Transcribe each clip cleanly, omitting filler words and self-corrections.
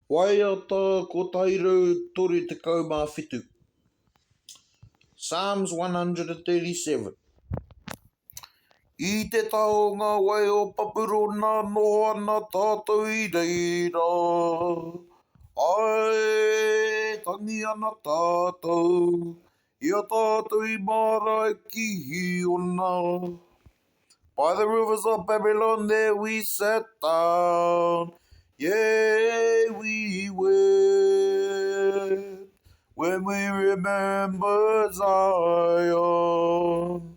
Waiata 137 Psalms 137 I te taha o ngā wai o Papurona noho ana tātou i reira. Āe, tangi ana tātou i a tātou i māra ki Hīona. By the rivers of Babylon there we sat down, yea, we wept when we remembered Zion.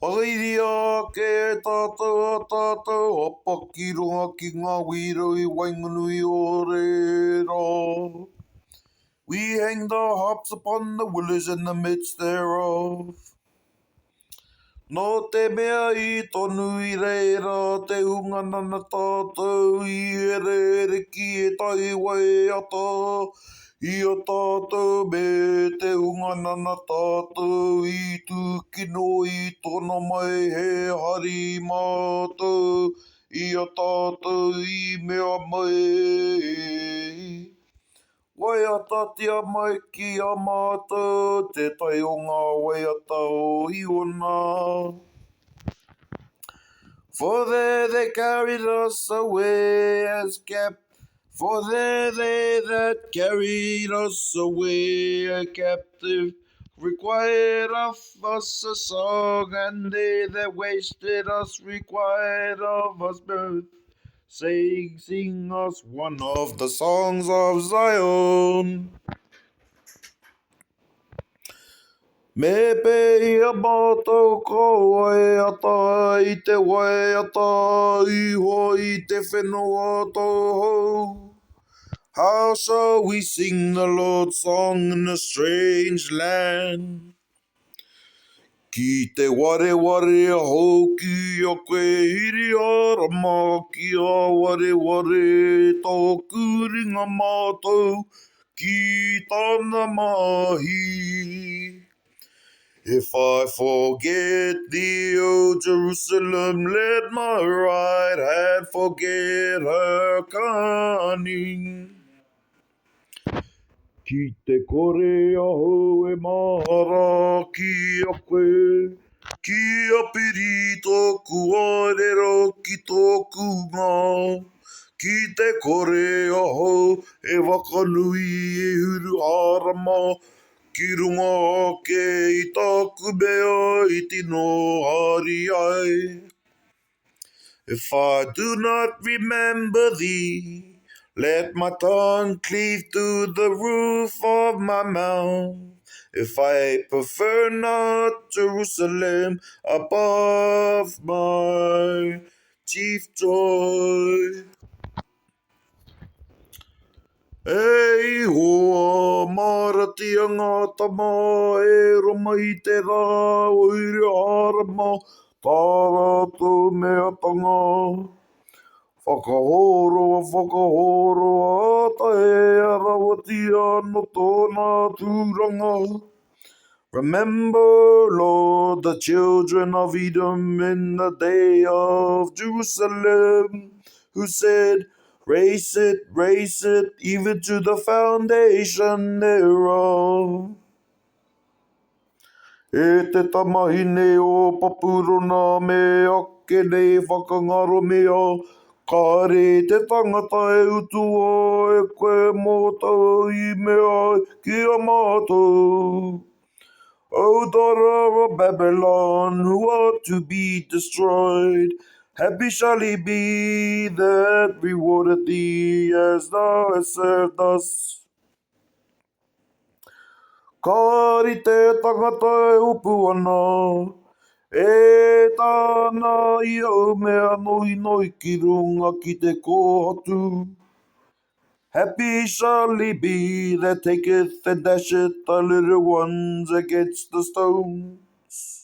Whakairia ake e tātou a tātou hapa ki runga ki ngā wīrau i waenganui o reira. We hang the harps upon the willows in the midst thereof. Nō te mea i tonu i reira te hunga nana tātou i herehere ki ētahi waiata i a tātou me te hunga nana tātou i tūkino i tono mai he hari mātou i a tātou i mea mai. Waiatatia mai ki a mātou tētahi o ngā waiata o Iona. For there they carried us away as cap For there they that carried us away a captive required of us a song, and they that wasted us required of us mirth. Saying, Sing us one of the songs of Zion. Me pēhea mātou ka waiata i te waiata iho i te whenua tauhou? How shall we sing the Lord's song in a strange land? Ki te wareware ahau ki a koe Hiriarama, kia wareware tōku ringa mātau ki tāna mahi. If I forget thee, O Jerusalem, let my right hand forget her cunning. Ki te kore ahau e mahara ki a koe, kia piri tōku arero ki tōku ngā, ki te kore ahau e whakanui i Hiruhārama ki runga ake i tāku mea i tino hari ai. If I do not remember thee, let my tongue cleave to the roof of my mouth. If I prefer not Jerusalem above my chief joy. E Ihowa, māratia ngā tama e Roma i te rā o Hiruhārama, tā rātou meatanga. Whakahoroa, whakahoroa, taea rawatia anō tōna tūranga. Remember, Lord, the children of Edom in the day of Jerusalem, who said, Raise it, raise it, even to the foundation thereof. E te tamahine o Papurona me ake nei whakangaromia, kāre te tangata e utua e koe mō tāu i mea ai ki a mātou. O daughter of Babylon, who art to be destroyed, happy shall he be that rewardeth thee as thou hast served us. Ka rite tangata e hopu ana, e tāna i au mea noinoi ki runga ki te kōhatu. Happy shall he be that taketh and dasheth the little ones against the stones.